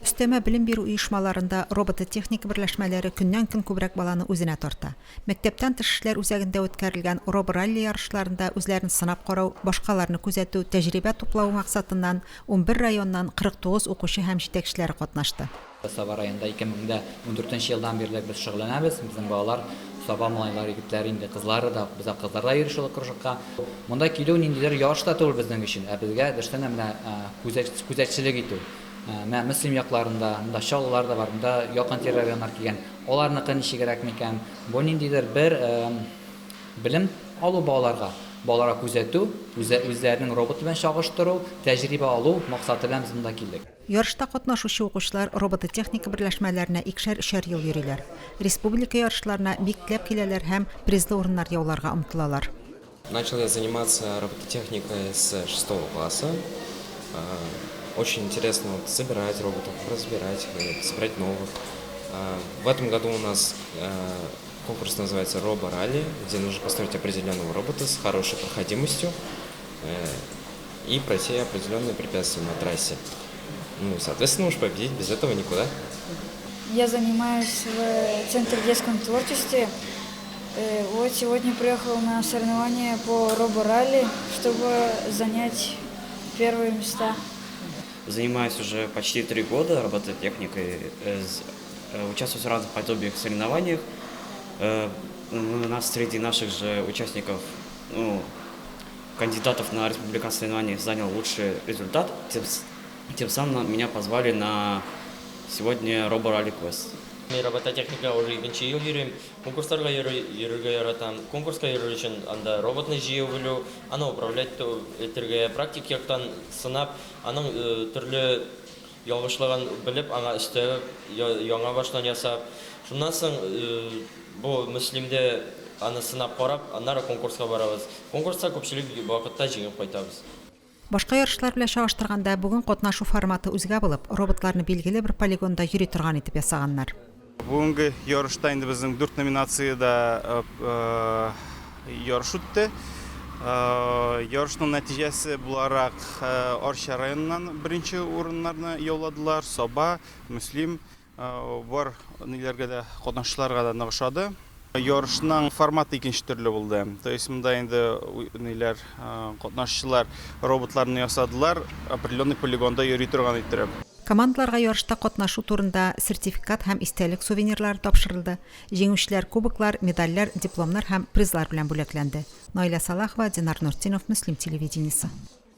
Өстәмә белем бирү оешмаларында робототехника берләшмәләре көннән-көн күбрәк баланы үзенә тарта. Мәктәптән тыш эшләр үзәгендә үткәрелгән РобоРалли ярышларында үзләрен сынап карау, башкаларны күзәтү, тәҗрибә туплау максатыннан 11 районнан 49 укучы һәм җитәкчеләре катнашты. Саба районында 2014 нче елдан бирле без шөгыльләнәбез. Безнең балалар, Саба малайлары, егетләре инде, кызлары да, бездә кызлар да йөри шул кружокка. Монда килү ниндидер ярыш та түгел безнең өчен, ә безгә дөрестән дә менә күзәтчелек итү. Менә Мөслим якларында, монда Чаллылар да бар, монда якын-тирә районнар килгән. Аларныкы ничегрәк микән? Бу ниндидер бер белем алу балаларга, балаларга күзәтү, үзләренең роботы белән чагыштыру, тәҗрибә алу максаты белән без монда килдек. Ярышта катнашучы укучылар робототехника берләшмәләренә икешәр-өчәр ел йөриләр. Республика ярышларына бик теләп киләләр һәм призлы урыннар яуларга омтылалар. Начал я заниматься робототехникой с шестого класса. Очень интересно вот собирать роботов, разбирать, собирать новых. В этом году у нас конкурс называется «Робо-ралли», где нужно построить определенного робота с хорошей проходимостью и пройти определенные препятствия на трассе. Ну, соответственно, уж победить без этого никуда. Я занимаюсь в Центре детском творчестве. Вот сегодня приехал на соревнования по роборалли, чтобы занять первые места. Занимаюсь уже почти 3 года робототехникой, участвую в разных подобных соревнованиях. У нас среди наших же участников, ну, кандидатов на республиканские соревнования занял лучший результат. Тем самым меня позвали на сегодня робо-ралли квест. Мин робототехника уже икенче ел йөрим. Конкурсларга йөрергә яратам. Конкурска йөрер өчен анда роботны җыя белү, аны управлять итәргә, практик яктан сынап, аның төрле ялгышлыгын белеп, аңа өстәп, яңа баштан ясап. Шуннан соң бу Мөслимдә аны сынап карап, аннары конкурска барабыз. Конкурста күпчелек вакытта җиңеп кайтабыз. Башка ярышлар белән чагыштырганда, бүген катнашу форматы үзгә булып, роботларны билгеле бер полигонда йөри торган итеп ясаганнар. Бүгенге ярышта инде безнең дүрт номинациядә ярыш үтте. Ярышның нәтиҗәсе буларак Арча районыннан беренче урыннарны яуладылар. Саба, Мөслим бар ниләргә дә катнашучыларга да нык ошады. Ярышның форматы икенче төрле булды. То есть монда инде ниләр катнашучылар роботларны ясадылар, определенный полигонда йөри торган иттереп. Командаларга ярышта катнашу турында сертификат һәм истәлек сувенирлары тапшырылды. Җиңүчеләр кубоклар, медальләр, дипломнар һәм призлар белән бүләкләнде. Наилә Салахова, Динар Нуртдинов, Мөслим телевидениесе.